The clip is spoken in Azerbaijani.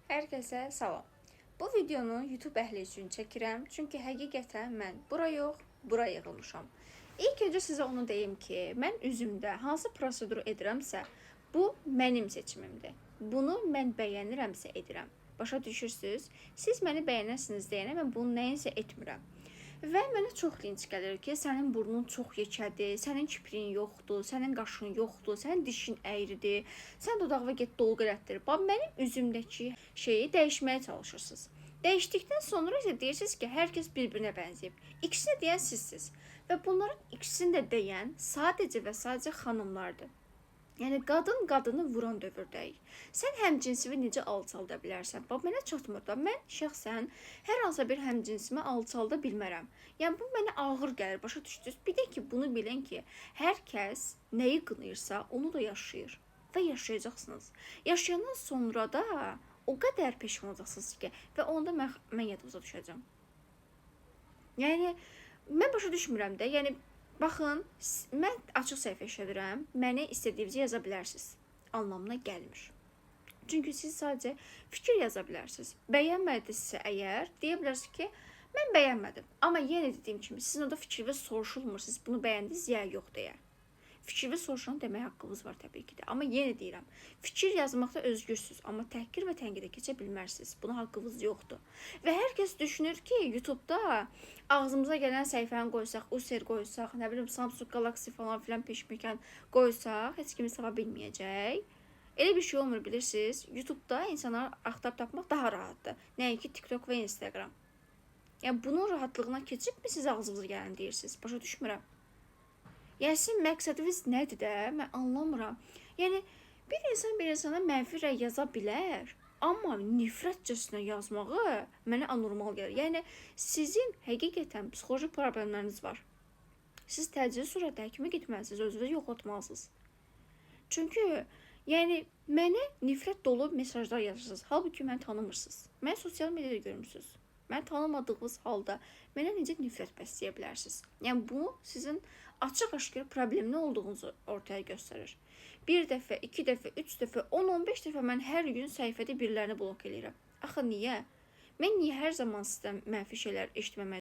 Hər kəsə salam. Bu videonu YouTube əhli üçün çəkirəm, çünki həqiqətən mən bura yox, bura yığılmışam. İlk öncə sizə onu deyim ki, mən üzümdə hansı proseduru edirəmsə, bu mənim seçimimdir. Bunu mən bəyənirəmsə edirəm. Başa düşürsüz? Siz məni bəyənəsiniz deyənə mən bunu nəyinsə etmirəm. Və mənə çox linç gəlir ki, sənin burnun çox yekədir, sənin kipriyin yoxdur, sənin qaşın yoxdur, sənin dişin əyridir, sən dodağına get dolğu elətdir. Bax, mənim üzümdəki şeyi dəyişməyə çalışırsınız. Dəyişdikdən sonra isə deyirsiniz ki, hər kəs bir-birinə bənzəyib. İkisini deyən sizsiz. Və bunların ikisini də deyən sadəcə və sadəcə xanımlardır. Yəni qadın qadını vuran dövrdəyik. Sən həmcinsini necə alçalda bilərsən? Bax, mənə çatmır da. Mən şəxsən hər hansısa bir həmcinsimi alçalda bilmərəm. Yəni bu mənə ağır gəlir, başa düşdünüz? Bir də ki, bunu bilin ki, hər kəs nəyi qınayırsa, onu da yaşayır və yaşayacaqsınız. Yaşayandan sonra da o qədər peşman olacaqsınız ki, və onda mən yadınıza düşəcəm. Yəni mən başa düşmürəm də. Yəni baxın, mən açıq səhifə işlədirəm. Mənə istədiyinizi yaza bilərsiniz anlamına gəlmir. Çünki siz sadəcə fikir yaza bilərsiniz. Bəyənmədinizsə əgər, deyə bilərsiniz ki, mən bəyənmədim. Amma yenə dediyim kimi, sizin orada fikriniz soruşulmur. Siz bunu bəyəndiniz ya yox deyə. Fikriniz soruşan demək haqqınız var təbii ki də. Amma yenə deyirəm, fikir yazmaqda özgürsüz, amma təhqir və tənqidə keçə bilməzsiniz. Buna haqqınız yoxdur. Və hər kəs düşünür ki, YouTube-da ağzımıza gələn səhifəni qoysaq, User qoysaq, nə bilim Samsung Galaxy falan filan peşməkan qoysaq, heç kimi tapa bilməyəcək. Elə bir şey olmur, bilirsiniz. YouTube-da insanları axtarıb tapmaq daha rahatdır. Nəinki TikTok və Instagram. Yəni bunun rahatlığına keçibmi siz ağzınıza gələni deyirsiniz? Başa düşmürəm. Yəni sizin məqsədiniz nədir də? Mən anlamıram. Yəni bir insan bir insana mənfi rəy yaza bilər, amma nifrətcəsinə yazmağı mənə anormal gəlir. Yəni sizin həqiqətən psixoloji problemləriniz var. Siz təcili surətdə həkimə getməlisiniz, özünüzü yoxlatmalısınız. Çünki yəni mənə nifrət dolu mesajlar yazırsınız. Halbuki məni tanımırsınız. Məni sosial mediada görmüsünüz. Məni tanımadığınız halda mənə necə nifrət bəsləyə bilərsiniz? Yəni bu sizin açıq-aşkar problemli olduğunuzu ortaya göstərir. Bir dəfə, iki dəfə, üç dəfə, 10-15 dəfə mən hər gün səhifədə birilərini blok eləyirəm. Axı niyə? Mən niyə hər zaman sizdən mənfi şeylər eşitməməliyəm?